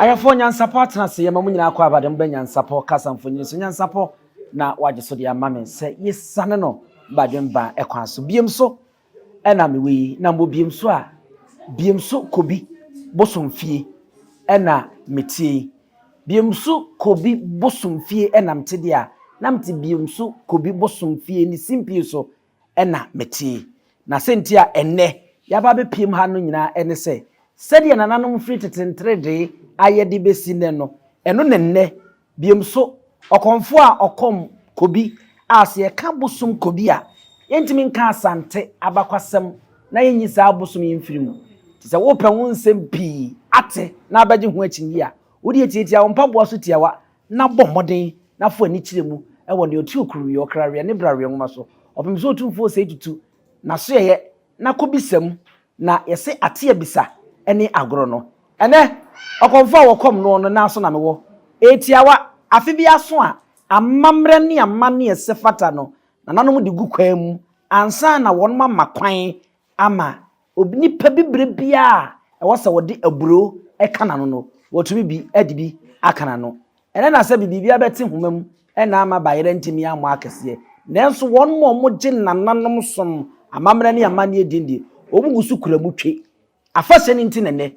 Ayɛfoɔ Nyansapɔ atena ase yɛma mo nyinaa kɔ aba de mobɛ Nyansapɔ kasa mfonyin so Nyansapɔ na wagye so de ama me sɛ yɛsane no badwemba ɛkwan so biem so ɛna mewɔ yi na mbɔ biem so a biem so kobi bosom fie ɛna metie yi biem so kobi bosom fie ɛna mete deɛ a na mete biem so kobi bosom fie ne simpie so na metee. Na sɛ nti a ɛnnɛ yɛaba abɛpiem ha no nyinaa ne sɛ, sɛdeɛ nananom firi tete nteredee ayɛ de bɛsi nnɛ no, ɛno na nnɛ, biom nso, ɔkɔmfoɔ a ɔkɔm Kobi a sɛ yɛka bosom Kobi a, yɛntumi nka Asante abakwasɛm na yɛnyi saa bosom yi mfiri mu. Nti sɛ wopɛ wo nsɛm pii ate na abɛgye ho akyinnye a, wodeɛ tiatia wo mpaboa so tiawa na bɔ mmɔden na fa w'ani kyerɛ mu wɔ nea ɔte okuruweɛ, ɔkraweɛ ne braweɛ nwoma so, ɔpem sɛ Otumfoɔ Osei Tutu n'asoɛeɛ na kɔbisa mu, na yɛse ate abisa ne agorɔ no. Ɛnnɛ, ɔkɔmfoɔ a wɔkɔm noɔ no nan so na mewɔ. Ɛyɛ tiawa, afe bi aso a amammerɛ ne amanneɛ sɛ fata no, nananom de gu kwan mu ansa na wɔnom ama kwan ama onipa bi berɛ biara a ɛwɔ sɛ wɔde aburoo ka n'ano no, wɔtumi bi de bi aka n'ano. Ɛnɛ na sɛbi biribiara bɛte nhoma mu na ama bayerɛ ntumi ammɔ akɛseɛ. Nanso wɔn a wɔgye nananom som, amammerɛ ne amanneɛ din deɛ, wɔn gu so kura mu twe. Afahyɛ no nti na ɛnnɛ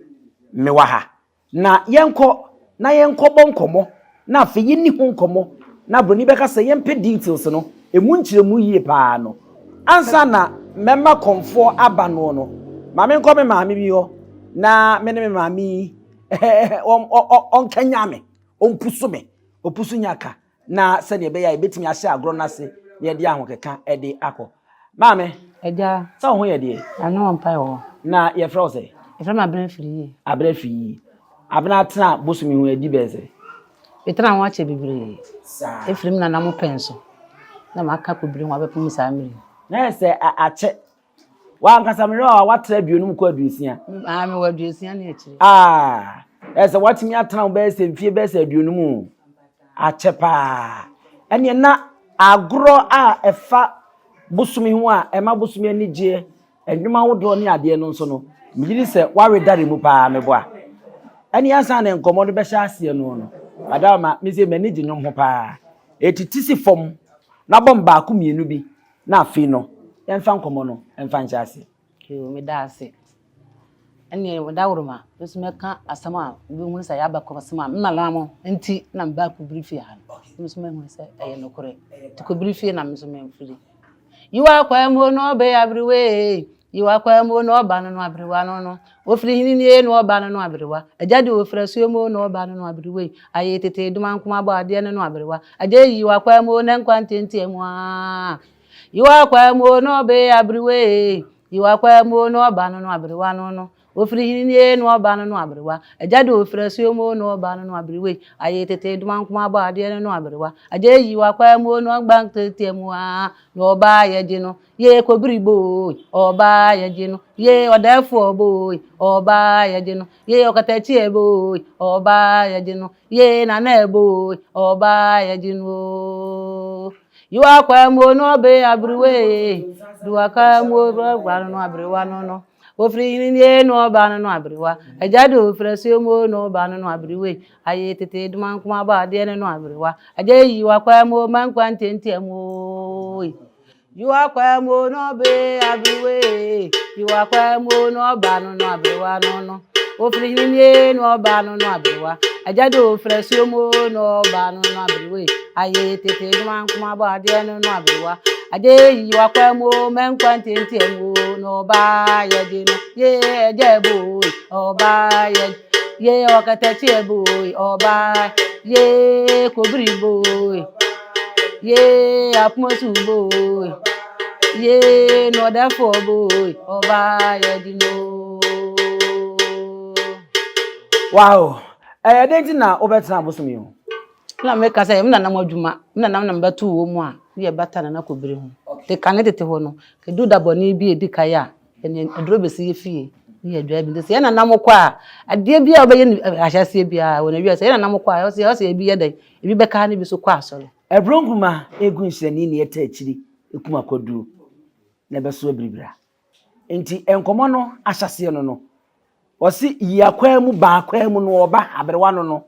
mewɔ ha. Na yɛnkɔ na yɛnkɔbɔ nkɔmmɔ na afei yɛnni ho nkɔmmɔ na broni bɛka sɛ yɛmpɛ details no, ɛmu nkyerɛmu yie paa no. Ansa na mɛma kɔmfoɔ aba noɔ no, ma menkɔ me maame bi hɔ na me ne me maame yi ɔnkanyan me, ɔmpusu me, ɔpusu nya ka. na sɛdeɛ ɛbɛyɛ a yɛbɛtumi ahyɛ agorɔ no ase na yɛde ahokeka de akɔ. Maame, Agya. Sɛ wo ho yɛ deɛ? Nyame wɔ mpae wɔ hɔ. Na yɛfrɛ wo sɛ? Yɛfrɛ me Abena Afiriyi. Abena Afiriyi. Abena atena bosome ho adi bɛyɛ sɛ? Metena ho akyɛ bebree. Saa. Ɛfiri me nana mo pɛn so na maka kɔbiri ho abɛpem saa mmerɛ yi. Na yɛ sɛ akyɛ. W'ankasa mehwɛ a watra aduonum kɔ aduosia. Ah, mewɔ aduosia ne akyire. Ah, ɛsɛ watumi atena wo bɛyɛ sɛ mfie bɛyɛ sɛ aduonum o. Akyɛ paa. Ɛneɛ na agorɔ a ɛfa bosome ho a ɛma bosome ani gyeɛ, nnwom ahodoɔ ne adeɛ no nso no, megye di sɛ woawe dare mu paa meboa. Ɛneɛ ansa na nkɔmmɔ no bɛhyɛ aseɛ no no, Adaoma, me sɛ m'ani gye nnwom ho paa. Eti ti si fam na bɔ m baako mmienu bi Na afei no, yɛmfa nkɔmmɔ no mfa nhyɛ ase. Yoo, meda ase. Ɛnneɛ Daworoma, me nso mɛka asɛm a wobɛhunu sɛ ɛyɛ abakɔsɛm a me nananom nti na mebaa Kobiri fie ha no. Me nso mahunu sɛ ɛyɛ nokorɛ. Nti Kobiri fie na me nso memfiri. Yiwa kwaa mu na ɔbɛyɛ aberewa ee. Yiwa kwaa mu na ɔba no no aberewa no no. Ofiri hene nie na ɔba no no aberewa. Agya de ofiri asuo mu na ɔba no no aberewa yi. Ayee tete doma nkoma bɔ adeɛ no no aberewa. Agya yi yiwa kwaa mu na nkwa ntiantia mu aa. Yiwa kwaa mu na ɔbɛyɛ aberewa ee. Yiwa kwaa mu na ɔba no no aberewa no no. Ofiri hene nie na ɔba no no aberewa. Agya de ofiri asuo mu na ɔba no no aberewa yi. Ayee tete doma nkoma bɔ adeɛ no no aberewa. Agya yi yiwa kwaa mu na ɔgba ntiantia mu aa. Na ɔbaa yɛgye no. Yee kobiri boi, ɔbaa yɛgye no. Yee ɔdɛɛfoɔ boi, ɔbaa yɛgye no. Yee ɔkatakyie boi, ɔbaa yɛgye no. Yee nana boi, ɔbaa yɛgye no oo. Yiwa kwa mu no ɔbe aberewa ee. Yiwa kwa mu ɔba no aberewa no no. Ofiri hene nie no ɔba no no aberewa. Agya de ofiri asuo mu no ɔba no no aberewa yi. Aye tete doma nkoma bɔ adeɛ no no aberewa. Agya yi yiwa kwa mu ma nkwa ntiantia mu oo. Yiwa kwa mu no be aberewa Yiwa kwa mu no ɔba no no aberewa no no. Ofiri hene nie no ɔba no no aberewa. Agya de ofiri asuo mu no ɔba no no aberewa. Aye tete doma nkoma bɔ adeɛ no no aberewa. Agya yiwa kwa mu mɛnkwa ntiantia mu no ɔba yɛgye no. Ye agya bo ɔba yɛ ye ɔkatakyi bo ɔba ye kobiri bo. Yee apomasu boi, yee nɔdɛfoɔ boi, ɔbaa yɛgye no. Wow! Ɛyɛ dɛn nti na wobɛtena abosom yi ho? Na meka sɛ me nanam adwuma, me nanam na mebɛtoo wɔ mu a, ne yɛbata Nana Kobiri ho. Te kane tete hɔ no, ɛdu da bɔne bi a ɛdi kan a, ɛne aduro bɛsi yɛ fie ne yɛdwae bi. Nti sɛ yɛn nanam kɔ a, adeɛ bi a wobɛyɛ no ahyɛaseɛ biara wɔ n'awia, sɛ yɛn nanam kɔ a, ɛwɔ sɛ ebi yɛ dɛn, ebi bɛka ne bi so kɔ asɔre. Ɛborɔ nkruma egu nhyerɛnee nea ɛta akyiri ekum akwaduro na ɛbɛso abiribira. Enti nkɔmmɔ no ahyɛaseɛ no no, Ɔse yi akwan mu ba akwan mu no ɔba aberewa no no.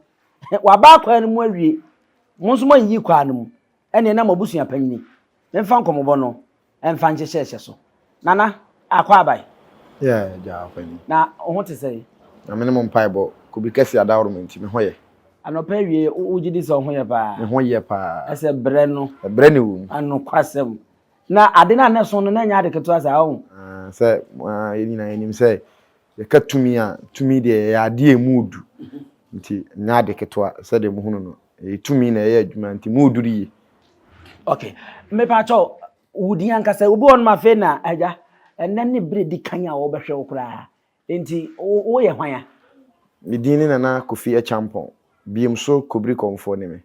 Waba akwan no mu awie. Mo nso moanyiyi kwan no mu. Ɛneɛ na mo abusua panyini. Memfa nkɔmmɔbɔ no mfa nhyehyɛhyɛ so. Nana, akɔ abae. Yeah, agya ɔpanyin. Na wo ho te sɛn? Nyame ne mo mpaebɔ, Kobi Kɛse adaworoma nti, me ho yɛ. Anɔpa awie, wogye di sɛ wo ho yɛ paa? Me ho yɛ paa. Ɛsɛ brɛ no. Ɛbrɛ na ɛwɔ mu. Anokwasɛm. Na ade no a na ɛso no, na ɛnyɛ ade ketewa saa, ɔho? Ah, sɛ ah, yɛn nyinaa yɛnim sɛ yɛka tumi a, tumi deɛ ɛyɛ adeɛ a ɛmu du. Nti, nyɛ ade ketewa sɛdeɛ mohunu no. Ɛyɛ tumi na ɛyɛ adwuma nti mu duru yie. Okay, mepakyɛw, wo din ankasa, obi wɔ nom afei na agya, ɛnɛ ne bere di kan a wɔbɛhwɛ wo koraa. Nti, woyɛ hwan a? Me din ne Nana Kofi Acheampong, biem so Kobiri Kɔmfoɔ ne me.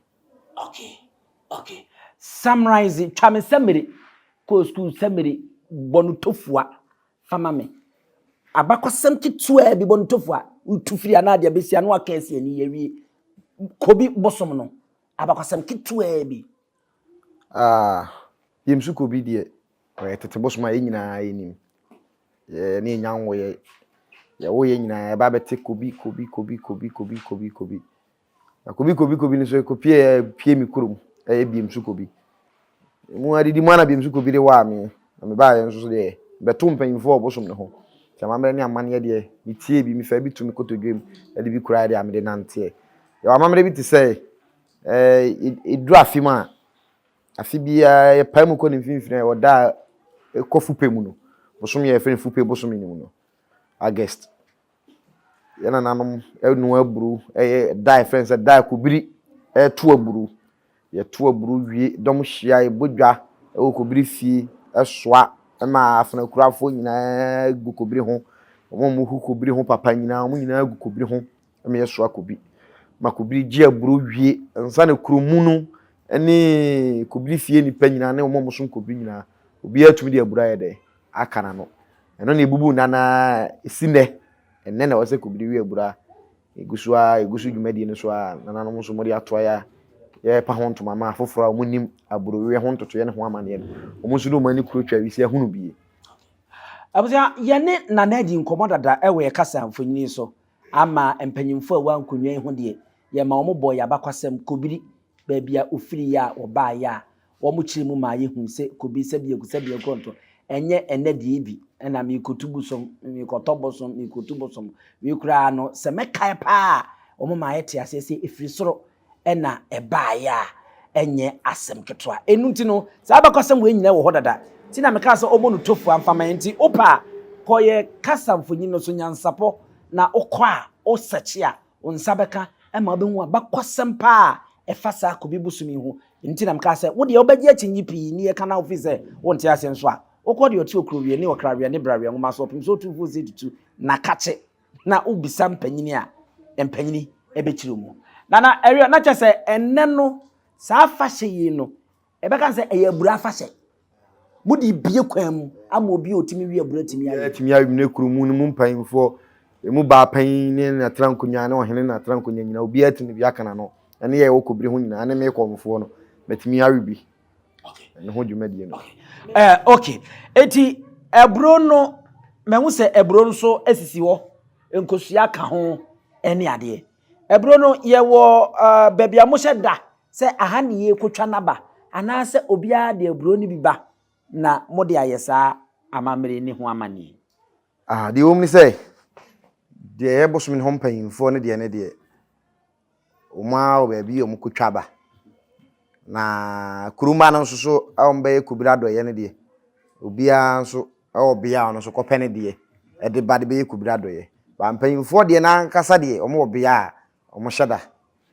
Okay, okay. Summarize, twa me summary, kɔɔ sukuu summary, bɔ no tofua fa ma me. Abakɔsɛm ketewaa bi bɔ no tofua, wotu firi anaa deɛ bɛsi ano aka asi ani yɛwie. Kobi bosom no, abakɔsɛm ketewaa bi. Ah, biem so Kobi deɛ, ɔyɛ tete bosom a yɛn nyinaa yɛnim. Yɛ ne yɛnya nwoeɛ. Yɛwo yɛn nyinaa yɛba bɛte Kobi, Kobi, Kobi, Kobi, Kobi, Kobi, Kobi. Na Kobi Kobi Kobi no nso ɛkɔpie ɛpie me kurom ɛyɛ Biemsu Kobi. Mu adidi mu ana Biemsu Kobi de waa me na mebaeɛ nso so deɛ bɛto mpanyinfoɔ wɔ bosom no ho. Nti amammerɛ ne amanneɛ deɛ metie bi mefaa bi to me kotodwe mu ɛde bi kuraeɛ deɛ a mede nanteɛ. Yɛwɔ amammerɛ bi te sɛ ɛɛ ɛduru afe mu a afe biara yɛpae mu kɔ ne mfimfini a ɛwɔ da a ɛkɔ fupe mu no bosom yɛ yɛfrɛ no fupe bosome no mu no August. Yɛn nananom noa aburo, ɛyɛ da a yɛfrɛ no sɛ da a kobiri reto aburo. Yɛto aburo wie, dɔm hyia, yɛbɔ dwa wɔ kobiri fie, soa ma afenakurafoɔ nyinaa gu kobiri ho. Wɔn a wɔhu kobiri ho papa nyinaa, wɔn nyinaa gu kobiri ho ma yɛsoa kobi. Ma kobiri gye aburo wie ansa na kuro mu no ne kobiri fie nnipa nyinaa ne wɔn a wɔsom kobiri nyinaa, obiara tumi de aburo ayɛ dɛ aka n'ano. Ɛno na ebubu nna no ara esi nnɛ. Ɛnnɛ na ɛwɔ sɛ Kobiri we abura. Egu so ara, egu so dwumadie no so ara, nananom nso wɔde atoa yɛ a yɛrepa ho ntoma ma afoforɔ a wɔnnim aburoweɛ ho ntotoeɛ ne ho amanneɛ no, wɔn nso de wɔn ani kuro twa wisi ahunu bie. Abusua, yɛne Nana adi nkɔmmɔ dada wɔ yɛn kasa mfonini so ama mpanyimfo a ɛwɔ nkonnwa yi ho deɛ, yɛma wɔbɔɔ yɛn abakwasɛm, Kobiri, baabi a ɔfiriiɛ a wɔbaeɛ a Wɔkyerɛ mu maa yɛhuu sɛ kobe sɛbiako sɛbiako nto ɛnyɛ ɛnnɛ deɛ bi na merekɔtu bosom, merekɔtɔ bosom, merekɔtu bosom. Wei koraa no, sɛ mɛkae paa a, wɔn maa yɛte aseɛ sɛ ɛfiri soro na ɛbaeɛ a ɛnyɛ asɛm ketewa. Ɛno nti no, saa abakɔsɛm wei nyinaa wɔ hɔ dada. Nti na mekaa sɛ ɔmmɔ no tofu amfa ma yɛn. Nti wopɛ a, kɔ yɛ kasa mfonyin no so, nyansapɔ, na wokɔ a, wo sɛkye a, wo nsa bɛka ma wobɛhu abakɔsɛm paa a ɛfa saa Kobe bosom yi ho. Nti na mekaa sɛ, wo deɛ wobɛgye akyinnye pii ne yɛka na wofii sɛ wonte aseɛ nso a, wokɔ deɛ ɔte Okrowie ne Ɔkraweɛ ne Braweɛ nwoma so ɔpem sɛ Otumfoɔ Osei Tutu na kakye na wobisa mpanyini a, mpanyini bɛkyerɛ wo mu. Nana, ɛwiɛ, na kyerɛ sɛ ɛnnɛ no, saa afahyɛ yi no, Ɛbɛka sɛ ɛyɛ abura afahyɛ. Mode bue kwan mu ama obi a ɔtumi we abura atumi awe. Atumi awe ne kuro mu no mu mpanyinfoɔ, emu baa panyin ne n'atena nkonnwa ne ɔhene n'atena nkonnwa nyinaa obiara atumi bi aka n'ano. Ɛne yɛ ɛwɔ kobiri ho nyinaa ne me kɔmfoɔ no matumi awe bi. Okay. Ne ho dwumadie no. Okay. Eh, okay. Eti aburo no mahu sɛ aburo nso asisi hɔ nkosua ka ho ɛne adeɛ. Aburo no yɛwɔ uh, baabi a mohyɛ da Sɛ aha ne yɛrekɔtwa n'aba, anaasɛ obiara de aburoo no bi ba na mode ayɛ saa amammerɛ yi ho amanneɛ. Ah, deɛ ɛwɔ mu ne sɛ, deɛ ɛyɛ bosome no ho mpanyimfoɔ no deɛ ne deɛ, wɔn ara wɔ baabi a wɔkɔtwa aba. Na kuromma no nso so a wɔbɛyɛ kobiri adɔeɛ no deɛ, obiara nso wɔ bea a ɔno nso kɔpɛ ne deɛ de ba de bɛyɛ kobiri adɔeɛ. Ba mpanyimfoɔ deɛ no ankasa deɛ, wɔwɔ bea a wɔhyɛ da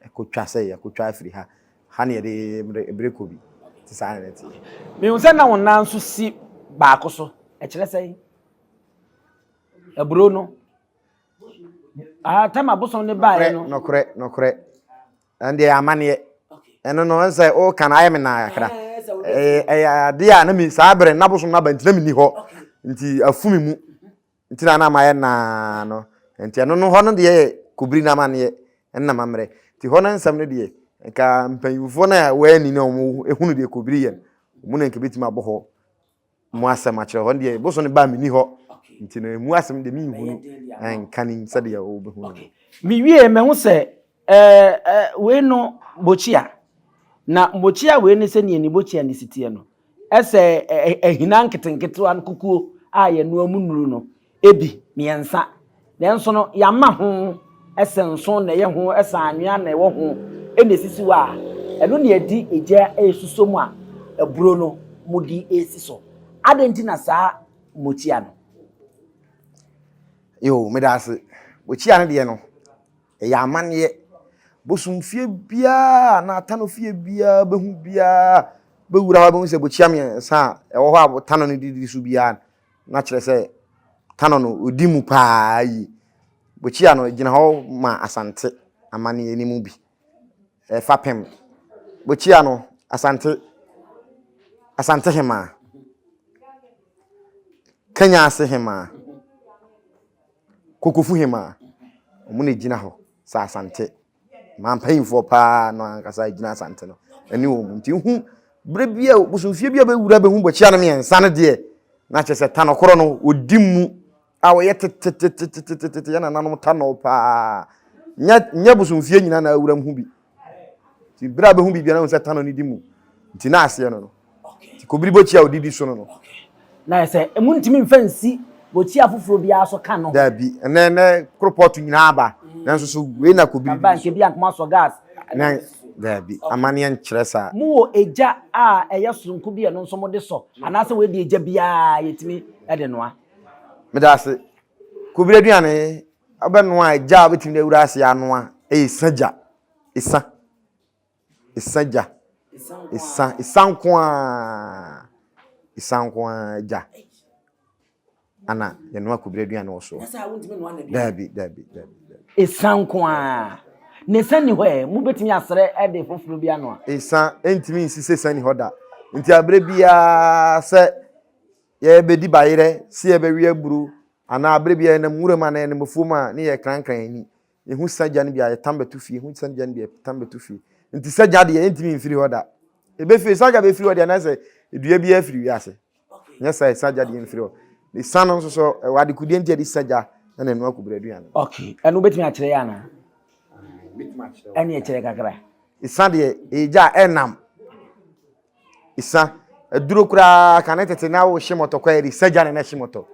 Ɛkɔtwa sɛ yɛkɔtwa afiri ha, ha na yɛde mmerɛ kɔ bi, nti saa na ɛteɛ. Mehu sɛ na wo nan nso si baako so, ɛkyerɛ sɛn? Aburo no. Ah, tam abosom ne baeɛ no. Nokorɛ, nokorɛ. Ɛno deɛ amaneɛ. Ɛno no, ɛnsɛ woka no ayɛ me naa kakra. Ɛyɛ adeɛ a na mi saa berɛ na abosom no aba nti na menni hɔ. Nti afu me mu. Nti na na mayɛ naa no. Nti ɛno no hɔ no deɛ yɛ kobiri no amanneɛ ɛna amammerɛ. Nti hɔ no nsɛm no deɛ nka mpanyinfoɔ no a wɔani na wɔn ehunu deɛ kobiri yɛ no wɔn na nka betumi abɔ hɔ. mu asɛm akyerɛ hɔ deɛ bosom no baa menni hɔ nti no emu asɛm deɛ menhunu nka ne sɛdeɛ wobɛhu no. Mewie mahu sɛ ɛɛ wei no bokyia na bokyia wei ne sɛdeɛ ne bokyia ne si teɛ no ɛsɛ ahina nketenketewa no kukuo a yɛnoa mu nnuru no Ebi, mmiɛnsa. Nanso no, yɛama ho sɛ nson na ɛyɛ ho, sɛ anwea na ɛwɔ ho na esisi hɔ a, ɛno na yɛde egya resuso mu a aburo no mode resi so. Adɛn nti na saa mokyia no? Yoo, meda ase. Mokyia no deɛ no, ɛyɛ amanneɛ. Bosomfie biara anaa tanofie biara bɛhu biara bɛwura hɔ bɛhu sɛ bokyia mmiɛnsa a ɛwɔ hɔ a tano no didi so biara na kyerɛ sɛ Tano no ɔdi mu paa yie. Bokyia no gyina hɔ ma Asante amanneɛ no mu bi. Ɛfapem. Bokyia no, Asante, Asante Hemaa, Kenya ase Hemaa, Kokofu Hemaa, wɔn na ɛgyina hɔ sɛ Asante. Mmaa mpanyinfoɔ paa no ankasa gyina Asante no ɛne wɔn nti hu berɛ bi a bosomfie bi a bɛwura bɛhu bɔkyia no mmiɛnsa no deɛ na kyerɛ sɛ tano korɔ no ɔdi mu a wɔyɛ tetetetetete yɛ nananom tano paa nyɛ nyɛ bosomfie nyina na awura mu hu bi nti berɛ a bɛhu biribiara na hu sɛ tano no di mu nti na aseɛ no no Nti kobiri bokyia a odidi so no no. Na yɛ sɛ emu ntumi nfa nsi bokyia foforɔ biara so ka no. Daabi, ɛnɛ ɛnɛ koropɔto nyinaa aba. Nanso so wei na kobiri didi so. Nka bi anka mo asɔ gas. Na daabi, amaneɛ nkyerɛ saa. Mo wɔ egya a ɛyɛ soronko bi a ɛno nso mo de sɔ anaasɛ wei deɛ egya biara yɛtumi de noa? Meda ase. Kobiri aduane wobɛnoa a egya a wobɛtumi de awura ase anoa ɛyɛ sa gya. Esa. Esa gya. Esa, esa nko ara. Esa nko ara gya. Ana yɛnoa kobiri aduane wɔ soɔ. Daabi, daabi, daabi. Esa nko ara. Na esa ni hɔ ɛ, mobɛtumi asrɛ de foforɔ bi anoa? Esa ntumi nsi sɛ esa ni hɔ da. Nti aberɛ biara sɛ yɛbɛdi bayerɛ, sɛ yɛbɛwe aburo, anaa aberɛ biara yɛnam nwuram anaa yɛnam afuom a ne yɛkrankran ani. Yɛhu sagya no bi a, yɛtam bɛto fie. Yɛhu sagya no bi a, yɛtam bɛto fie. Nti sagya deɛ, yɛntumi mfiri hɔ da. Ɛbɛfiri, sagya bɛfiri hɔ deɛ, na sɛ dua biara firi wiase. Nyɛ sɛ sagya deɛ mfiri hɔ. Ne sa no nso so, ɛwɔ adekodeɛ nti yɛde sagya na na ɛno akɔbura aduane. Okay, ɛno wobɛtumi akyerɛ yɛ anaa? Ɛne ɛkyerɛ kakra. Sa deɛ, ɛyɛ gya a ɛnam. Sa, aduro koraa, kane tete na wohye mɔtɔ kɔ yɛde sagya na na ɛhye mɔtɔ.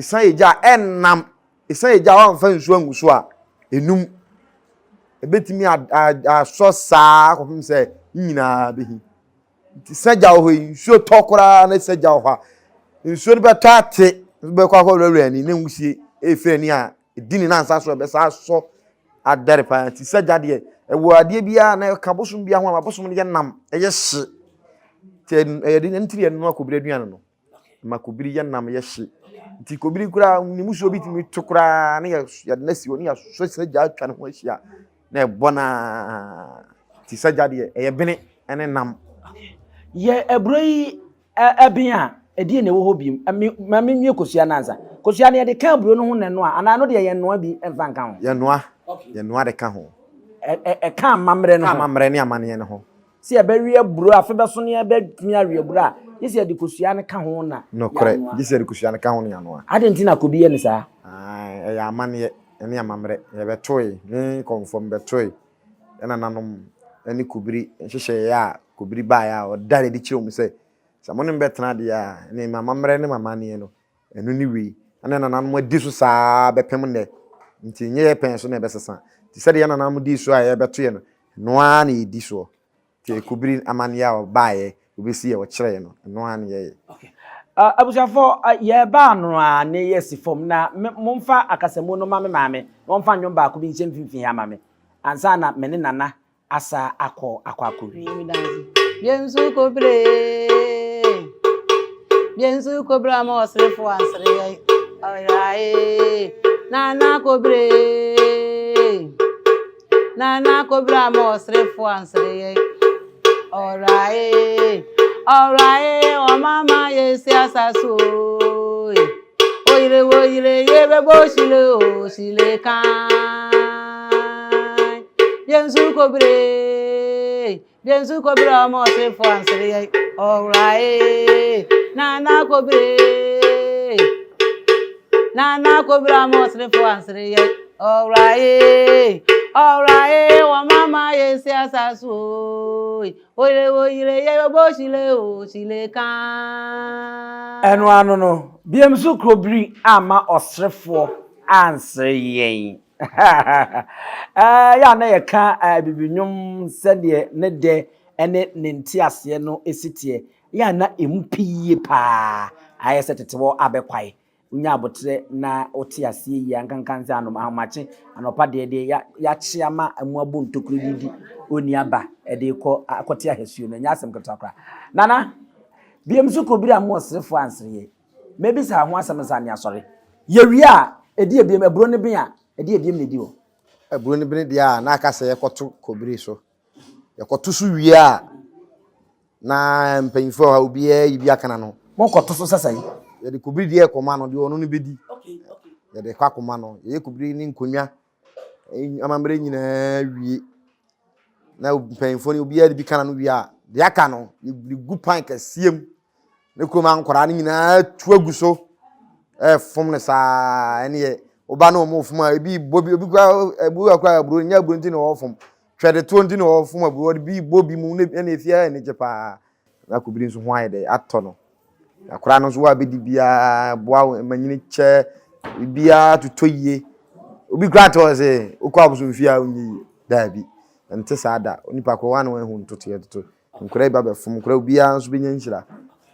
Sa yɛ gya a ɛnam. Esiane egya a wɔamfa nsuo angu so a, enum. Ebetumi asɔ saa kɔpem sɛ ne nyinaa bɛhi. Nti sɛ gya wɔ hɔ yi, nsuo tɔ koraa na sɛ gya wɔ hɔ a, nsuo no bɛtɔ ate, bɛkɔ akɔwurawura ani na nwusie efiri ani a ɛdi ne nansa so ɛbɛsa asɔ adɛre paa. Nti sɛ gya deɛ, ɛwɔ adeɛ biara na ɛka bosom biara ho a, bosom no yɛ nam, ɛyɛ hye. Nti ɛyɛ de nti yɛ noa kobiri aduane no. ma kobiri yɛ nam yɛ hye nti kobiri koraa ne musuo bi tumi to koraa ne yɛde no asi hɔ ne yɛasɔ sɛ gya atwa ne ho ahyia na ɛbɔ no a nti sɛ gya deɛ ɛyɛ bene ne nam. Yɛ aburo yi ɛben a ɛdeɛ na ɛwɔ hɔ biem ma menwie kosua no ansa. Kosua no yɛde ka aburo no ho na ɛnoa anaa ɛno deɛ yɛnnoa bi mfa nka ho? Yɛnoa, yɛnoa de ka ho. Ɛka amammerɛ no ho. Ɛka amammerɛ ne amanneɛ no ho. Sɛ yɛbɛwe aburo a, afe bɛso no yɛbɛtumi awe aburo a, gye sɛ yɛde kosua no ka ho na Nokorɛ, gye sɛ yɛde kosua no ka ho na yɛanoa. Adɛn nti na Kobi yɛ no saa? Aane, ɛyɛ amanneɛ ne amammerɛ. Yɛbɛtoe, me kɔmfoɔ mebɛtoe yɛn nananom ne Kobiri nhyehyɛeɛ a Kobiri baeɛ a ɔdaa no adi kyerɛɛ wɔn sɛ, sɛ mo ne me bɛtena deɛ a, ɛnneɛ m'amammerɛ ne m'amanneɛ no, Ɛno ne wei. Ɛna nananom adi so saa ara bɛpem nnɛ. Nti nyɛ yɛ pɛn so na ɛbɛsesa. Nti sɛdeɛ yɛn nananom dii so a yɛrebɛto yɛ no, ɛno ara na yɛdi soɔ. Nti Ekubiri amanneɛ a ɔbaeɛ, ɔbɛsi yɛ, ɔkyerɛɛ no, ɛno ara na yɛyɛ. Okay. Abusuafoɔ, yɛreba ano a ne yɛasi fam na me, momfa akasamu no ma me maame na ɔmfa nnwom baako bi nhyɛ mfimfini ha ma me ansa na me ne Nana asa akɔ akɔ akɔwie. Biensu kobre, biensu kobre ama ɔserefo ansere yɛn. Ɔyerae, nana kobre, nana kobre ama ɔserefo ansere yɛn. Ɔyerae, ɔyerae, ɔmama yɛsi asase o. Oyere oyere yɛbɛbɔ hyile o, hyile kan. Biensu kobre, biensu kobre ọmọ ọsefo ansere yɛn. Ɔwura ee, Nana Kobire. Nana Kobire ama ɔserefo ansere yɛ. Ɔwura ee, ɔwura ee, wɔn mama yɛ si asase o. Oyire oyire yɛ bɛbɔ hyile o, hyile kan. Ɛno ano no, biam so Kobiri amma ɔserefoɔ ansere yɛn. Ɛyɛ a na yɛka Abibi nnwom sɛdeɛ ne dɛ ne ne nteaseɛ no si teɛ. Ɛyɛ a na ɛmu pi yie pa ara. Ayɛ sɛ tete hɔ abɛkwae. Wonya aboterɛ na wote aseɛ yie a, nkanka sɛ anom ahomakye anɔpa deɛ deɛ yɛakye ama ɛmu abɔ ntokuro de di ɔnni aba de rekɔ akɔte ahasuo no, ɛnyɛ asɛm ketewa koraa. Nana, biom nso kɔbiri a mo ɔserefoɔ ansereɛ. Mɛbisa ho asɛm nsa ne asɔre. Yɛwie a, ɛdi ebiem, aburo no ben a, ɛdi ebiem na ɛdi hɔ. Aburo no bene deɛ a, na aka sɛ yɛkɔto kɔbiri so. Yɛkɔto so wie a, na mpanyinfoɔ a obiara yi bi aka n'ano. Mokɔto so sɛ sɛn? Yɛde kɔbiri deɛ ɛkɔma no, deɛ ɔno no bɛdi. Yɛde kɔ akɔma no. Yɛyɛ kɔbiri ne nkonnwa amammerɛ nyinaa wie. Na mpanyinfoɔ no obiara de bi ka n'ano wie a, deɛ aka no, yɛde gu pan kɛseɛ mu. Ne kurom a nkwadaa no nyinaa tu agu so ɛrefom no saa ɛneɛ woba ne wɔn fom a ebi bɔ bi obi kura ebi wɔ kura aburo nyɛ aburo nti na wɔfom twɛdetoɔ nti na wɔfom aburo wɔde bi bɔ bi mu ne ɛna efie ayɛ anigye paa na kobiri nso ho ayɛ dɛ atɔ no akwadaa no nso wɔ abɛdi biara boa wo manyini kyɛ biara totɔ yie obi kura te hɔ sɛ wokɔ abosomfie a wonyɛ yie daabi ɛnte saa da onipa korɔ wa na wɔahu ntotoeɛ toto Nkwadaa yi ba bɛfom nkwadaa obiara nso bɛnya nhyira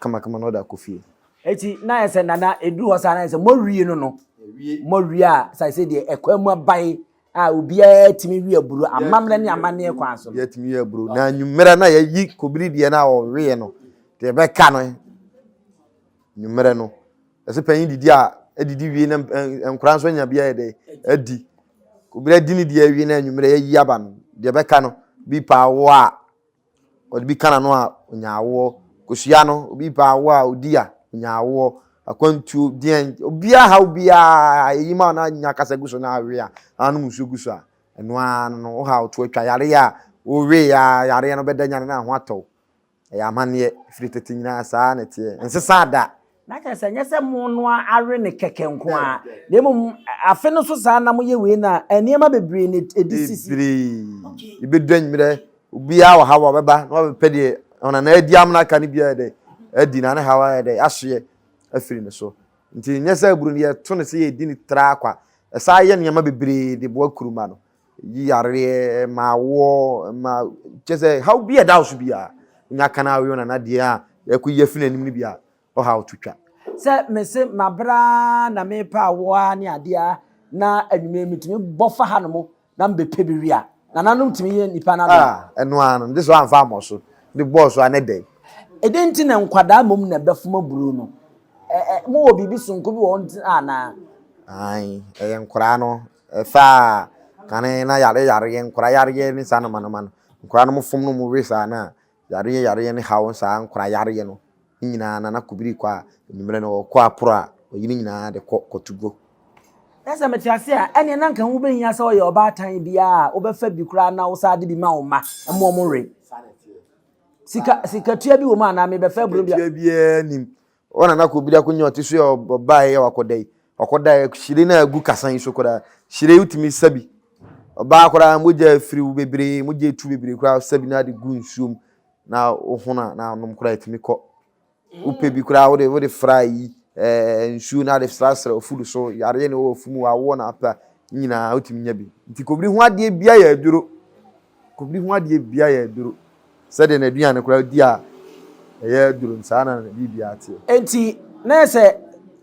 kamakama na ɔde akɔ fie. Eti na ayɛ sɛ nana eduru hɔ saa na ayɛ sɛ moawie no no moawie a sɛ sɛ deɛ ɛkwan mu abae a obiara tumi wie aburo amammerɛ ne amanneɛ kwan so. Obiara tumi wie aburo na anwummerɛ na yɛyi kobiri deɛ na ɔweɛ no deɛ ɛbɛka no anwummerɛ no ɛsɛ panyin didi a adidi wie na nkwadaa nso anya bi ayɛ dɛ adi kobiri adi ne deɛ awie na anwummerɛ yɛyi aba no deɛ ɛbɛka no bi paa wɔ a Ɔde bi ka n'ano a, ɔnya awoɔ. Kosua no, obi pɛ awoɔ a, ɔdi a, ɔnya awoɔ. Akwantuo, deɛn, obiara haw biara, ɛyi ma na nya kasa gu so na awe a, na anom nsuo gu so a, ɛno ara no, wo haw to atwa. Yareɛ a, wowe a, yareɛ no bɛda nyane na ho atɔ wo. Ɛyɛ amanneɛ, firi tete nyinaa saa na ɛteɛ. Ɛnsesaa da. Na kyerɛ sɛ, ɛnyɛ sɛ monoa awe no kɛkɛ nko ara, na mmom afe no nso saa na moyɛ wei no a, nneɛma bebree na ɛdi sisi. Bebree. Ɛbɛdu anwummerɛ, obiara wɔ haw a ɔbɛba na wabɛpɛ deɛ ɔnana adi amena aka no biara dɛ adi na ne haw ayɛ dɛ ahyeɛ afiri ne so. Nti nyɛ sɛ aburo no yɛto no sɛ yɛdi no traa kwa. Ɛsan yɛ nneɛma bebree de boa kuruma no. Yi yareɛ, ma awoɔ, ma kyɛ sɛ haw bi a ɛda wo so biara, wonya ka no awe ɔnana deɛ a yɛkɔyi afiri n'anim no bi a, ɔhaw to twa. Sɛ mese mabrɛ ara na merepɛ awoɔ ara ne adeɛ ara na anwummerɛ metumi bɔ fa hanom na mebɛpɛ bi we a, nananom tumi yɛ nnipa no adom. Ah, ɛno ara no, gye sɛ woamfa ammɔ so, de bɔɔ so a ne dɛn? Ɛdɛn nti na nkwadaa mmom na ɛbɛfom aburoo no? Ɛ, ɛ, mowɔ biribi sononko bi wɔ hɔ nti anaa? Aane, ɛyɛ nkwadaa no, ɛfa a kane na yare yareɛ, nkwadaa yareɛ ne saa nnoɔma nnoɔma no, nkwadaa no mofom no mowe saa no a, Yareɛ yareɛ ne haw saa nkora yareɛ no ne nyinaa nana kobiri kɔ a anwummerɛ no ɔkɔ aporo a ɔyi ne nyinaa de kɔ kɔto guo. Na sɛ mete ase a, ɛnneɛ na anka ho bɛhia sɛ ɔyɛ ɔbaatan biara a wobɛfa bi koraa na wosan de bi ma wo mma ma wɔn we. Sika sikatua bi wɔ mu anaa mebɛfa aburo bi a. Sikatua biara nim. Ɔwɔ nana kobiri akonya ɔte so yɛ ɔbaeɛ yɛ wakɔda yi ɔkɔda yɛ hyire no a agu kasan yi so koraa hyire yi wotumi sa bi ɔbaa koraa mogya afiri wo bebree mogya etu bebree koraa sa bi na ade gu nsuo mu na wohono a na anom koraa etumi kɔ wopɛ bi koraa wode wode fra yi ɛɛ nsuo na ade srasra ofudu so yareɛ na ɛwɔ afu mu awoɔ na apɛ nyinaa wotumi nya bi nti kobiri ho adeɛ bia yɛ aduro Kɔbi ho adeɛ biara yɛ aduro. Sɛdeɛ n'aduane koraa di a ɛyɛ aduro no, saa na ne biribiara teɛ. Enti, na ɛyɛ sɛ,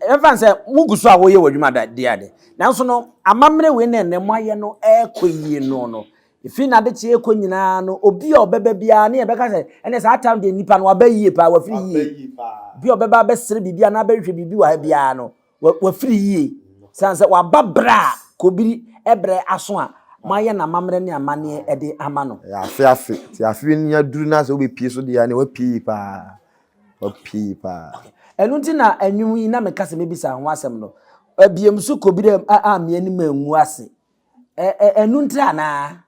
yɛmfa no sɛ mogu so a woreyɛ w'adwuma da deɛ ade, nanso no, amammerɛ wei na ɛnnɛ moayɛ no rekɔ yie no no, ɛfiri n'adekyeɛ rekɔ nyinaa no, obi a ɔbɛba biara ne yɛbɛka sɛ, ɛnneɛ saa tam deɛ nipa no waba yie paa, wafiri yie. Obi a ɔbɛba abɛsrɛ biribi anaa abɛhwehwɛ biribi wɔ ha biara no, Wafiri yie. Sane sɛ waba berɛ a kobiri berɛ aso a moayɛ no amammerɛ ne amanneɛ de ama no. Ɛyɛ afe afe. Nti afe no nya duru na sɛ wobɛpie so deɛ a ne wapie yie paa. Wapie yie paa. Ɛno nti na nnwom yi na meka sɛ mɛbisa ho asɛm no. Abiem so kobiri ammea anim angu ase. Ɛno nti anaa?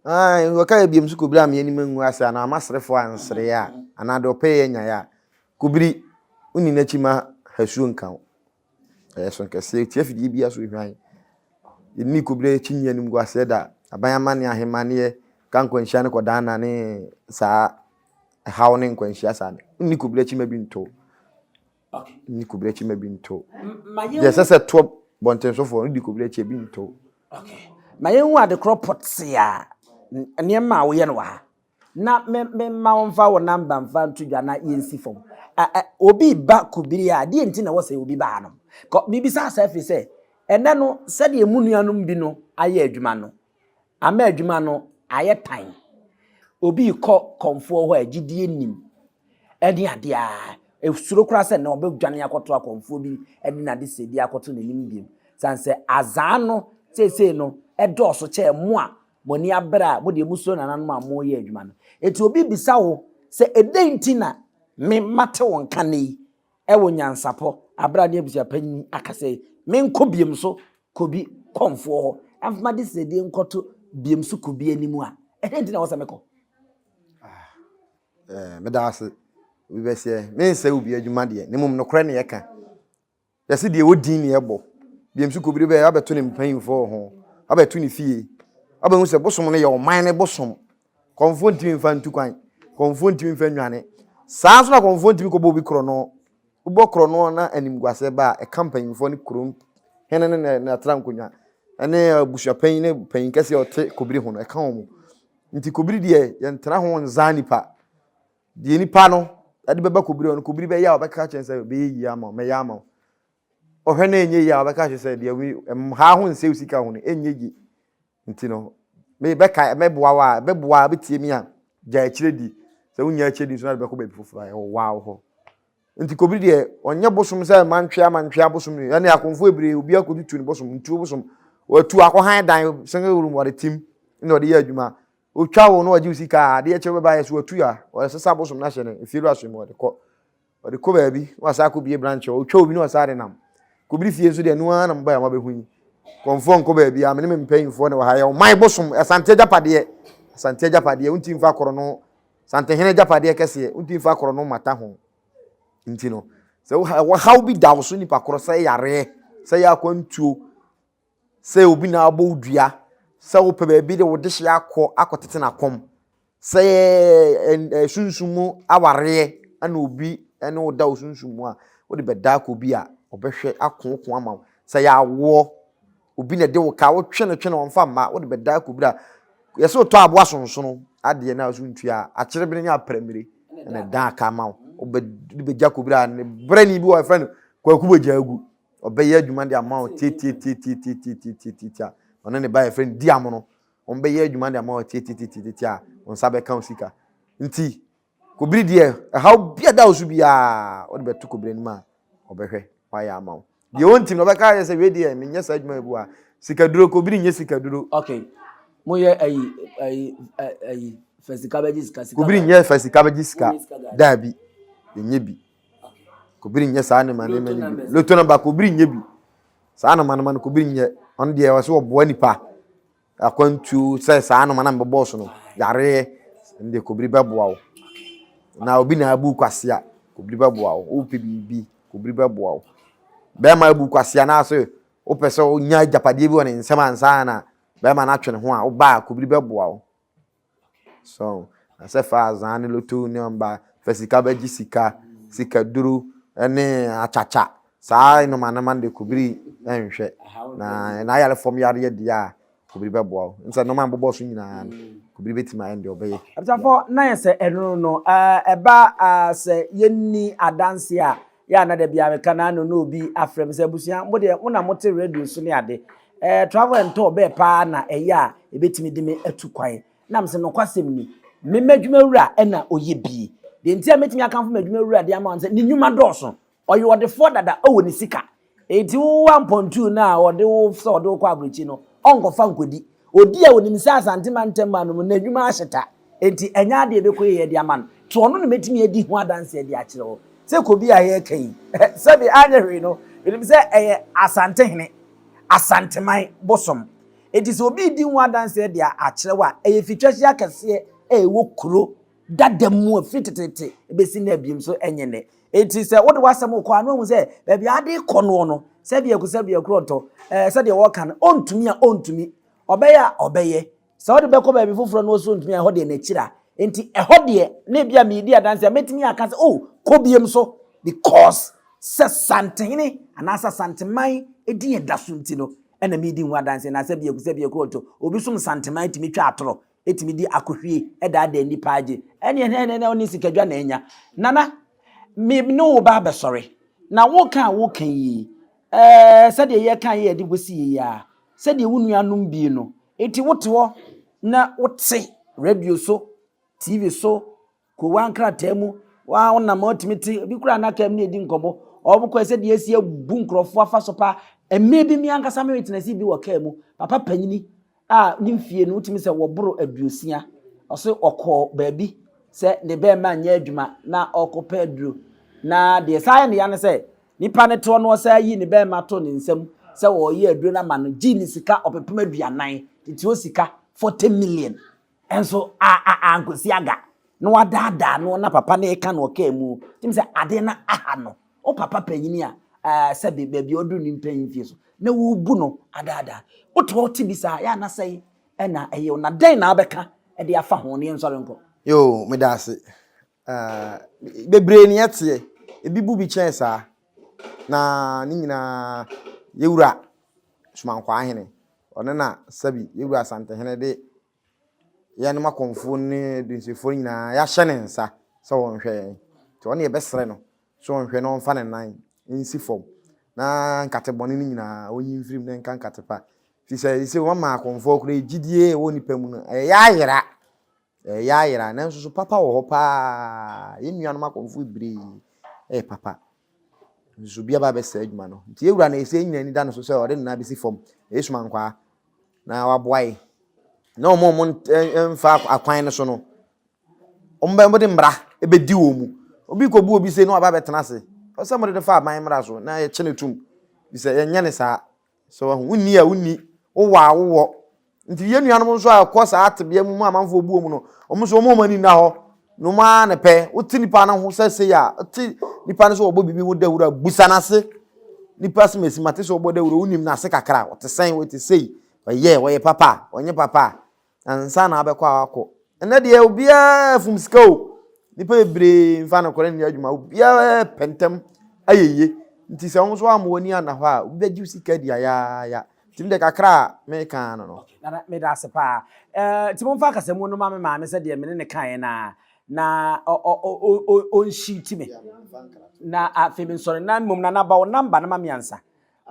Ae, wɔka abiem so kobiri ammea anim angu ase anaa ama serefoɔ ansere a. anaa deɛ ɔpɛ yɛ nyaeɛ a, kobiri, wonni n'akyi ma hasuo nka wo. Ɛyɛ so nkɛseɛ, tia fidie biara so hwan. Yɛnni kobiri akyi nyi animguaseɛ da. Aban amanneɛ, ahemmanneɛ, ka nkwanhyia ne kɔdaanna ne saa ɛhaw ne nkwanhyia saa no. Wonni kobiri akyi ma bi nto. Wonni kobiri akyi ma bi nto. Deɛ ɛsɛ sɛ toɔ bɔntensofoɔ no di kobiri akyi bi nto. Ma yɛnhu adekorɔ pɔtee a nneɛma a woyɛ no wɔ ha. Na me me mma wo mfa wo namba mfa nto dwa na yɛnsi fam. Obi ba Kubiri a, deɛ nti na ɛwɔ sɛ obi ba hanom? Kɔ, mebisa saa ɛfiri sɛ, ɛnɛ no, sɛdeɛ mo nuanom bi no ayɛ adwuma no, ama adwuma no ayɛ tan. Obi rekɔ kɔmfoɔ hɔ a, gyidie nnim ɛne adeɛ a, ɛsuro koraa sɛ nnɛ ɔbɛdwane akɔto akɔmfoɔ bi de n'adesrɛdeɛ akɔto n'anim biom. Sane sɛ azaa no seesei no ɛdɔɔso kyɛɛ mo a Mo ani abere a mo deɛ mosuro nananom a moreyɛ adwuma no. Enti obi bisa wo sɛ, Ɛdɛn nti na me mate wo nka nnɛ yi wɔ nyansapɔ abere a ne abusuapanyin aka sɛ menkɔ biem so kɔbi kɔmfoɔ hɔ na mfa m'adesrɛdeɛ nkɔto biem so kɔbi anim a, ɛdɛn nti na ɛwɔ sɛ mekɔ? Ah, eh, meda ase. Obi bɛseɛ, mensɛ obi adwuma deɛ, na mmom nokorɛ ne yɛka. Yɛse deɛ ɛwɔ din ne ɛbɔ. Deɛ nso kɔbire bɛyɛ abɛto ne mpanyinfoɔ ho, abɛto ne fie, abɛhu sɛ bosom no yɛ ɔman ne bosom. Kɔmfoɔ ntumi mfa ntu kwan, kɔmfoɔ ntumi mfa nnwane. Saa nso na kɔmfoɔ ntumi kɔbɔ obi korɔno. Wobɔ korɔno na animguaseɛ ba a, ɛka mpanyinfoɔ ne kurom hene ne n'atra nkonnwa ne abusuapanyin ne panyin kɛseɛ a ɔte kɔbiri ho no, ɛka wɔn. Nti kɔbiri deɛ yɛntena ho nzaa nipa. Deɛ nipa no de bɛba kɔbiri hɔ no, kɔbiri bɛyɛ a ɔbɛka kyerɛ sɛ bɛyɛ yie ama wo, mɛyɛ ama wo. Ɔhwɛ na ɛnyɛ yie a ɔbɛka kyerɛ sɛ deɛ mhaa ho nsɛ wo sika ho no, ɛnyɛ yie. Nti no, mebɛka mɛboa wo a, ɛbɛboa a wobɛtie me a, gya akyire di. Sɛ wonnya akyire di nso na de bɛkɔ baabi foforɔ a, ɛwɔ waa wo hɔ. Nti kɔbiri deɛ, ɔnyɛ bosom sɛ mantwea mantwea bosom no. Ɛne akomfoɔ bebree, obi akɔtutu ne bosom, ntuo bosom. Watu akɔhan dan, single room, ɔde tim na ɔde yɛ adwuma. Otwa wo na ɔgye wo sika a, adeɛ kye wobɛba yɛ so watu a, ɔsesa bosom no ahyɛ no efie wura so mu ɔde kɔ. Ɔde kɔ baabi na wasan akɔ bie branch hɔ. Otwa obi na ɔsan de nam. Kobiri fie nso deɛ ɛno ara na mobaa a moabɛhu yi. Kɔmfoɔ nkɔ baabi a, me ne me mpanyinfoɔ na wɔ ha. Yɛ ɔman bosom, Asante agyapadeɛ. Asante agyapadeɛ, wontumi mfa korɔno. Santehene agyapadeɛ kɛseɛ, wontumi mfa korɔno mmata ho. Nti no, sɛ wɔhaw bi da wo so nipa korɔ sɛ yareɛ, sɛ yɛ akwantuo, Sɛ obi na abɔ wo dua, sɛ wopɛ baabi de wo dehyeɛ akɔ akɔtete n'akɔm, sɛ sunsum mu awareɛ na obi ne wo da wo sunsum mu a, wode bɛda akɔ obi a ɔbɛhwɛ akooko ama wo. Sɛ yɛ awoɔ, obi na ɛde wo ka, wotwe no twe no ɔmfa mma, wode bɛda akɔ obi a yɛsɛ wotɔ aboa sonsono adeɛ na so ntua a, akyerebene ne aprɛmire na ɛda aka ama wo. Wode bɛgya kɔ obi a ne brɛni bi wɔ yɛfrɛ no Kwaku Bɔgyaagu. Ɔbɛyɛ adwuma de ama wo tiatiatiatiatiatiatiatia a ɔne ne ba yɛfrɛ no di amono. Wɔbɛyɛ adwuma de ama wo tiatiatiatiatia a wo nsa bɛka wo sika. Nti kobiri deɛ ɛhaw bi a da wo so biara wode bɛto kobiri anim a ɔbɛhwɛ wayɛ ama wo. Deɛ ɔntim no ɔbɛka ayɛ sɛ wei deɛ menyɛ saa adwuma yi bi a sikaduro kobiri nyɛ sikaduro. Okay. Moyɛ ayi ayi ayi fa sika bɛgye sika sika. Kobiri nyɛ fa sika bɛgye sika. Daabi. Ɛnyɛ bi. Kobiri nyɛ saa nneɛma nneɛma no bi. Loto namba kobiri nyɛ bi. Saa nneɛma nneɛma no kobiri nyɛ. Ɔno deɛ ɔsɛ ɔboa nipa. Akwantuo sɛ saa nneɛma na mbɛbɔ so no yareɛ ɛno deɛ kobiri bɛboa wo. Na obi na abu kwasea kobiri bɛboa wo. Wopɛ biribi kobiri bɛboa wo. Bɛrima abu kwasea na ase wopɛ sɛ wonya agyapadeɛ bi wɔ ne nsam ansa na bɛrima no atwe ne ho a woba a kobiri bɛboa wo. So na sɛ fa azaa ne loto ne ɔmba fa sika bɛgye sika, sikaduro ne akyakya saa nnoɔma nnoɔma no deɛ kobiri nhwɛ na n'ayare fam yareɛ deɛ a kobiri bɛboa wo nsɛ nnoɔma mbobɔ so nyinaa no kobiri bɛtumi ayɛ deɛ ɔbɛyɛ. Abusuafoɔ na yɛ sɛ ɛno no ɛba sɛ yɛnni adanseɛ a Yɛ a na da biara meka na ano na obi afrɛ me sɛ abusua mo deɛ mo na mote radio so ne ade. Eh, travel and tour bɛɛ paa na ɛyɛ a ɛbɛtumi de me atu kwan. Na mesɛ nokwasɛm ni, me m'adwuma wura ɛna ɔyɛ bie. Deɛ nti a mɛtumi akamfo m'adwuma wura de ama wɔn sɛ ne nnwuma dɔɔso. Ɔyɛ ɔdefoɔ dada ɔwɔ ne sika. Enti wo ampɔntuo no a ɔde wo sɛ ɔde wo kɔ aburokyi no, ɔnkɔfa nkɔdi. Ɔdi a ɔnim sɛ Asante mantam mu anom n'adwuma ahyeta. Enti ɛnyɛ adeɛ a ɛbɛkɔ yie de ama no. Nti ɔno na mɛtumi adi ho adanseɛ de akyerɛ wo. Sɛ Kobi a yɛreka yi, sɛbe anyɛ hwee no, menim sɛ ɛyɛ Asantehene, Asanteman bosom. Enti sɛ obi redi ho adanseɛ de akyerɛ wo a, ɛyɛ fitwahye akɛseɛ a ɛwɔ kuro. dada mu a firi teteete bɛsi nnɛ abiem so ɛnyɛ nnɛ. Enti sɛ wode w'asɛm rekɔ a na wahu sɛ baabi a ade rekɔ noɔ no, sɛdeɛ aku sɛdeɛ akurɔntɔ, ɛɛ sɛdeɛ wɔka no, ɔntumi a ɔntumi, ɔbɛyɛ a ɔbɛyɛ. Sɛ wode bɛkɔ baabi foforɔ na ɔso ntumi a, ɛhɔ deɛ n'akyiri a. Enti ɛhɔ deɛ, na ebi a meredi adanse a, mɛtumi aka sɛ, oh, kɔ biem so because sɛ Santehene anaasɛ Asanteman din a ɛda so nti no ɛna meredi ho adanse. Na sɛdeɛ aku sɛdeɛ akurɔntɔ, obi som Santeman tumi twa atorɔ tumi de akohwie daadaa nnipa agye, ɛneɛ na ɛnɛ ɔne sikadwa na anya. Nana, me ne wo ba abɛsɔre, na woka a woka yi, ɛɛ sɛdeɛ yɛka yɛ de kɔsi yei a, sɛdeɛ wo nuanom bie no, enti wote hɔ na wote radio so, TV so, Kowa nkrataa mu, wa wonam a wotumi te, ebi koraa na kaa mu na edi nkɔmmɔ. Wɔn kɔɛ sɛ deɛ esi abu nkurɔfoɔ afa so paa. Mmerɛ bi me ankasa me witness bi wɔ kaa mu, papa panyini a ne mfie no wotumi sɛ wɔboro aduosia. Ɔse ɔkɔɔ baabi sɛ ne bɛɛma nyɛ adwuma na ɔrekɔpɛ aduro. Na deɛ saa yɛ ne ya ne sɛ, nipa no toɔ no ɔsan yi ne bɛɛma to ne nsam sɛ ɔreyɛ aduro no ama no, gyee ne sika ɔpepem aduanan, tete hɔ sika 40 million. Nso a a ankosi aga na wadaadaa no na papa no reka no ɔkaa mu. Tim sɛ ade no aha no. Wo papa panyini a ɛɛ sɛbe baabi a ɔduru ne mpanyin mfie so na wobu no adaadaa. Wote hɔ te bi saa yɛ a na sɛn na ɛyɛ wo na dɛn na wobɛka de afa ho na yɛnsɔre nkɔ. Yoo, meda ase. Ah, bebree ne ɛteɛ. Ebi bu bi kyɛn saa. Na ne nyinaa yɛwura Somankwaa hene. Ɔno na sɛbi yɛwura Asantehene de yɛnom akɔmfoɔ ne dunsifoɔ nyinaa yɛahyɛ ne nsa sɛ ɔnhwɛ yɛn. Nti ɔno yɛbɛsrɛ no sɛ ɔnhwɛ na ɔmfa ne nan nsi fam na nkate bɔne no nyinaa ɔnyi mfiri mu na nka nkate pa. Firi sɛ sɛ wɔma akɔmfoɔ koraa gyidie ɛwɔ nipa mu no ɛyɛ ayera. Ɛyɛ ayera nanso so papa wɔ hɔ paa. Yɛn nuanom akɔmfoɔ bebree ɛyɛ papa. Nso obi aba abɛsɛe adwuma no. Nti yɛwura no ɛsɛ yɛn nyinaa ani da no so sɛ ɔde ne nan bɛsi fam. Ɛyɛ sumankwaa na waboa yɛn. Na wɔn a wɔmfa akwan no so no, wɔde mmara bɛdi wɔn mu. Obi kɔbu obi sei na waba abɛtena ase. Ɔsɛ mode no fa aban mmara so na yɛkye no tom. Sɛ yɛnyɛ ne saa. Sɛ wahu, wonni a wonni, wowɔ a wowɔ. Nti yɛn nuanom nso a ɛkɔ saa tebea mu mu amanfoɔ bu wɔn no, wɔn nso wɔn ani nna hɔ. Na wɔn ara na pɛ. Wote nipa no ho sɛ sei a, wote nipa no sɛ wɔbɔ biribi ho dawuro a, busa n'ase. Nipa sɛ mesi mate sɛ wɔbɔ dawuro, wonim n'ase kakra, ɔte sɛn, ɔte sei, ɔyɛ, ɔyɛ papa, ɔnyɛ papa. Ansa na abɛkɔ a wakɔ. Ɛnɛ deɛ obiara fom sika o. Nipa bebree mfa nokorɛ nyɛ adwuma. Obiara pɛ ntɛm ayɛ yie. Nti sɛ wo nso amma w'ani anna hɔ a, obi bɛgye wo sika adi ayaaya. Nti me deɛ kakra a meka ano no. Okay, Nana, meda ase paa. Eh, nti momfa akasamu no ma me maame sɛdeɛ me ne no kaeɛ no ara, na ɔnhyiiti me. Na afei mensɔre. Na mmom Nana, ba wo number no ma me ansa.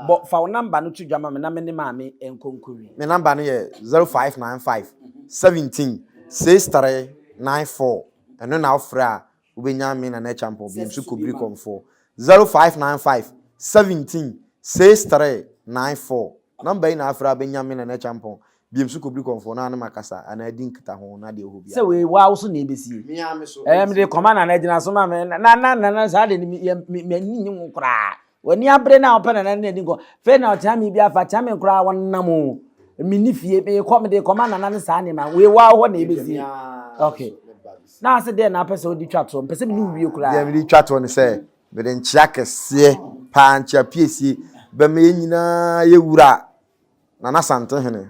Bɔ, fa wo number no to dwa ma me na me ne maame nkɔ nkɔwie. Me number no yɛ 0595 17 6394. Ɛno na wofrɛ a wobɛnya me Nana Acheampong Biamsu Kobiri Kɔmfoɔ. 0595 17 6394. Number yi na afrɛ a wobɛnya me Nana Acheampong Biamsu Kobiri Kɔmfoɔ na ne makasa anaa adi nkitaho na deɛ ɛwɔ hɔ biara. Sɛ wei waa wo so na ɛbɛsie. Me ara me so. Ɛɛ mede kɔma Nana gyina so ma me. Nana Nana saa deɛ m'ani nnye ho koraa. W'ani abere na ɔpɛ nana ne adi nkɔ. Fei na ɔkyea me bi afa kyea me koraa wɔnam o. Menni fie mekɔ mede kɔma nana ne saa nneɛma wei waa hɔ na ɛbɛsie. Okay. Na ase deɛ na apɛ sɛ wode twa toɔ mpɛ sɛ mene wo wie koraa. Deɛ mede twa toɔ ne sɛ mede nkyea kɛseɛ paa nkyea piesie bɛma yɛn nyinaa yɛ wura Nana Asantehene,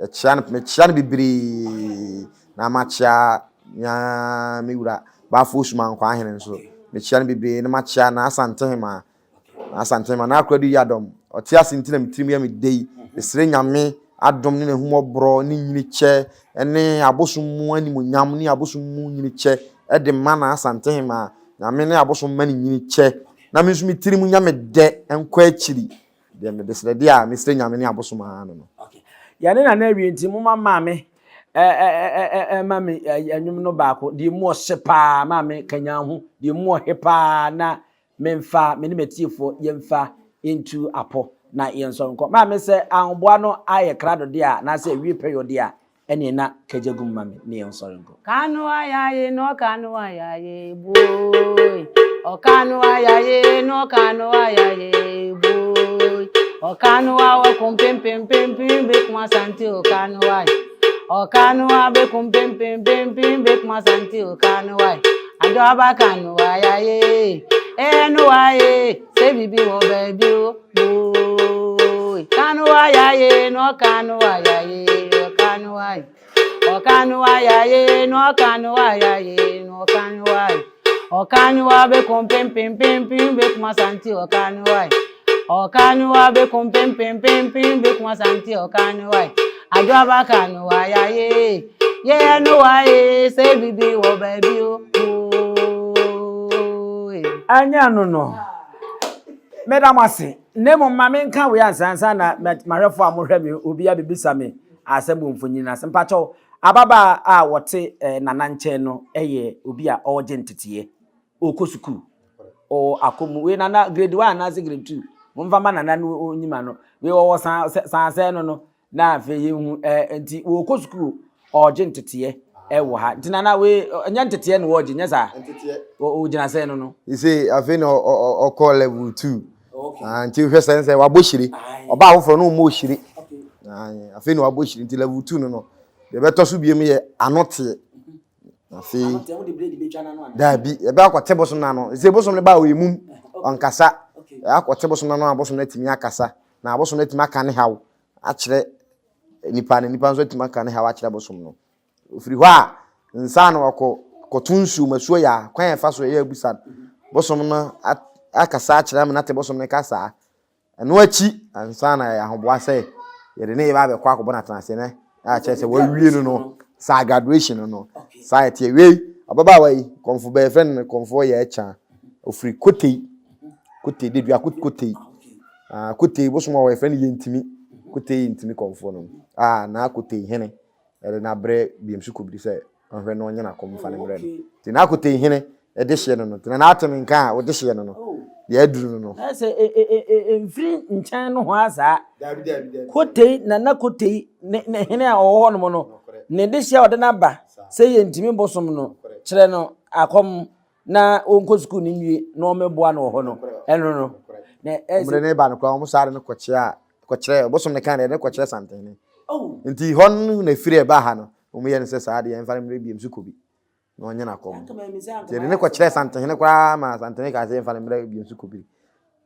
yɛkyea no, mekyea no bebree, na makyea nyaa me wura Bafo Osumankwaa Hene nso, mekyea no bebree, na makyea na Asantehema, na Asantehema, na Akoradu Yiadom, ɔte ase nti na me tirim yɛ me dɛ yi, mesrɛ Nyame adom ne n'ahummɔborɔ ne nyinikyɛ ne abosom mu animuonyam ne abosom mu nyinikyɛ de ma na Asantehema, Nyame ne abosom ma ne nyinikyɛ, na me nso me tirim nya me dɛ nkɔ akyiri. Deɛ mede srɛ deɛ a mesrɛ Nyame ne abosom ara no no. Okay. Yɛne Nana awie nti moma maame ɛma me ɛnwom no baako deɛ mu ɔhye paa maame kanyan ho deɛ mu ɔhe paa na memfa me ne m'atiefoɔ yɛmfa ntu apɔ na yɛnsɔre nkɔ maame sɛ ahoboa no ayɛ krado deɛ a anaasɛ awie pɛyɔ deɛ a Ɛneɛ na kagya gum ma me ne yɛn nsɔre nkɔ. Kanu ayaye no kanu ayaye boy. Ɔkanu ayaye no kanu ayaye boy. Ɔkanu awa kum pim pim pim pim bi kuma santi o kanu ay. Ɔkanoa bekum pimpim pimpim bekum asante ɔkanoa adwo aba kanoa yaye ɛnoa ye sɛ bibi wɔ baabi o boi kanoa yaye na ɔkanoa yaye ɔkanoa ɔkanoa yaye na ɔkanoa yaye na ɔkanoa ɔkanoa bekum pimpim pimpim bekum asante ɔkanoa ɔkanoa bekum pimpim pimpim bekum asante ɔkanoa adwo aba kanoa yaye yɛ noa ye sɛ bibi wɔ baabi o boi. Ɛnyɛ no no. Meda mo ase. Na mmom ma menka wei ansa ansa na m'ahwɛfoɔ a mohwɛ me obi abɛbisa me asɛm wɔ mfonyin no ase. Mpakyɛw, ababaa a wɔte eh, Nana nkyɛn no yɛ obi a ɔregye nteteeɛ. Ɔrekɔ sukuu. Ɔwɔ akɔ mu. Wei Nana grade one anaasɛ grade two. Momfa ma Nana no onyim ano. Wei ɔwɔ san san sɛn no no. Na afei yɛhu ɛɛ nti wɔrekɔ sukuu ɔregye nteteɛ ɛwɔ ha nti nana wei ɛnyɛ nteteɛ na wɔregye nyɛ saa ɔgyina sɛn no no. Sɛ afei na ɔkɔ level two ah, nti wohwɛ sɛn sɛ wabɔ hyire ɔbaa foforɔ no ɔmmɔ hyire afei na wabɔ hyire nti level two no no deɛ ɛbɛtɔ so biom yɛ ano teɛ afei daabi ɛbɛ akɔte bosom no ano sɛ bosom no ba a ɔyɛ mum ɔnkasa akɔte bosom no ano a bosom no atumi akasa na abosom no atumi aka ne haw akyerɛ nipa na nipa nso atumi aka ne haw akyerɛ bosom no. Ofiri hɔ a, nsa na wakɔ kɔto nsuo mu asuo yɛ a kwan a ɛfa so ɛyɛ abusa no. Bosom no akasa akyerɛ ama no ate bosom no kasaa. Ɛno akyi ansa na yɛyɛ ahoboa sɛ yɛde ne yɛba abɛkɔ akɔbɔ no atenase ne akyerɛ sɛ wawie no no saa graduation no no saa ɛteɛ wei ababaawa yi kɔmfo bɛyɛ fɛ no kɔmfoɔ yɛ ɛkya ofiri kotei kotei dedua kotei Ah, Kotei bosom a wɔfrɛ no Yɛntimi, Kotei Yɛntimi kɔmfoɔ no. Ah, na Kotei hene ɛde n'abrɛ Biamsu Kobiri sɛ ɔnhwɛ na ɔnyɛ n'akɔm mfa no mmerɛ no. Nti na Kotei hene ɛde hyeɛ no no, nti na n'ate me nka a ɔde hyeɛ no no, deɛ aduru no no. Ɛsɛ mfiri nkyɛn no hɔ saa. Kotei, Nana Kotei, ne ne hene a ɔwɔ hɔ nom no, ne de hyeɛ a ɔde n'aba sɛ Yɛntimi bosom no, kyerɛ no akɔm na ɔnkɔ sukuu no nwie na ɔmmɛboa no wɔ hɔ no ɛno no na ɛsɛ wɔn de ne ba no koraa wɔn saa de no kɔkyerɛ a kɔkyerɛ ɔbosom ne kan de ne kɔkyerɛ santene oh. nti hɔ no na efiri ɛba ha no wɔn yɛ no sɛ saa deɛ mfa no mmerɛ biem so kɔ bi na ɔnyɛ n'akɔm nti yɛde ne kɔkyerɛ santene koraa ma santene kaa sɛ mfa no mmerɛ biem so kɔ bi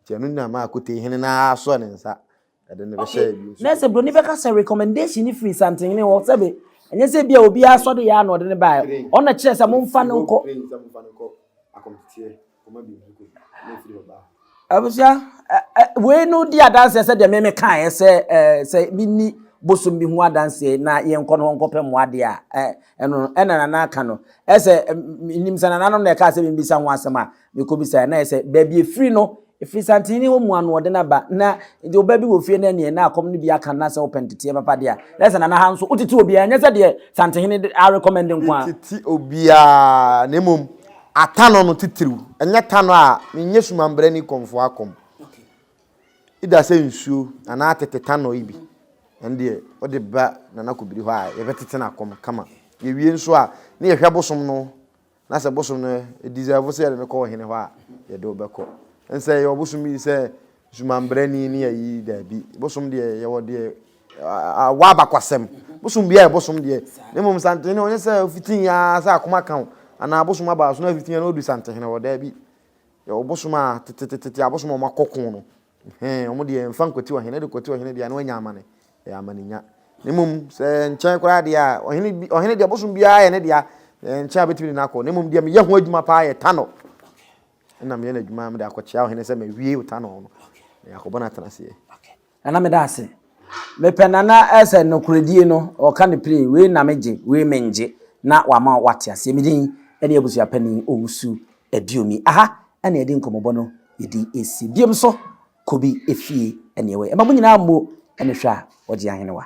nti ɛno na ma akote hene na asɔ ne nsa Ɛde no bɛhyɛ bi nso. Na sɛ broni bɛka sɛ recommendation no firi Santehene hɔ sɛbe ɛnyɛ sɛ bi a obiara sɔ de yɛ a na ɔde no baeɛ. Ɔno na kyerɛ sɛ momfa no nkɔ. Abusua, wei no di adanseɛ sɛ deɛ meme kaeɛ sɛ sɛ menni bosom bi ho adanseɛ na yɛnkɔ no hɔ nkɔpɛ mmoa deɛ a ɛno ɛna nana aka no ɛsɛ menim sɛ nananom na ɛkaa sɛ membisa ho asɛm a mekɔbisaeɛ na ɛsɛ baabi ɛfiri no Ɛfiri santene hɔ mu anoɔden aba, na nti ɔba bi wɔ fie na ɛneɛ na akɔm no bi aka no na sɛ wopɛ nteteɛ papa deɛ a, na ɛsɛ nana ha nso wotete obiara, ɛnyɛ sɛ deɛ santehene de arekɔmɛnde nko ara. Metete obiara, na mmom atanɔ no titiriw, ɛnyɛ tanɔ a menyɛ sumanbrɛni kɔmfoɔ akɔm. Either sɛ nsuo anaa tete tanɔ yi bi, ɛno deɛ wode ba Nana Kobiri hɔ a yɛbɛtete no akɔm kama. Yɛwie nso a, ne yɛhwɛ bosom no Na sɛ bosom no deserve sɛ yɛde no kɔ ɔhene hɔ a, yɛde wo bɛkɔ. Nsɛ yɛwɔ bosom bi sɛ sumanbrɛni ne ayi daabi. Bosom deɛ yɛwɔ deɛ awɔ abakwasɛm. Bosom biara yɛ bosom deɛ. Na mmom santehene ɔnyɛ sɛ ofitii ara sɛ akoma ka wo anaa bosom aba so na afitii na odu santehene hɔ daabi. Yɛwɔ bosom a tetetete abosom a wɔakɔ ko no. Hɛn, wɔn deɛ mfa nkwati ɔhene, de kwati ɔhene deɛ na wanya amane. Ɛyɛ amanenya. Na mmom sɛ nkyɛn koraa deɛ a, ɔhene bi, ɔhene deɛ bosom biara yɛ ne dea. Nkyɛn a bɛtumi de no akɔ. Na mmom deɛ meyɛ ho adwuma paa yɛ tanɔ. Ɛna meyɛ no adwuma mede akɔkyea ɔhene sɛ mawie tanɔ no. Na yɛakɔbɔ no atena aseɛ. Nana meda ase. Mepɛ Nana sɛ nokorɛdie no ɔka no pire, wei na megye, wei mengye na wama wate aseɛ. Me din ne Abusuapanin Owusu Aduomi. Aha na yɛde nkɔmmɔbɔ no yɛde resi. Biom nso, kɔ bi efie ne ɛwɔ yi. Ɛma mo nyinaa mmo ne hwɛ a wɔgye ahenewa.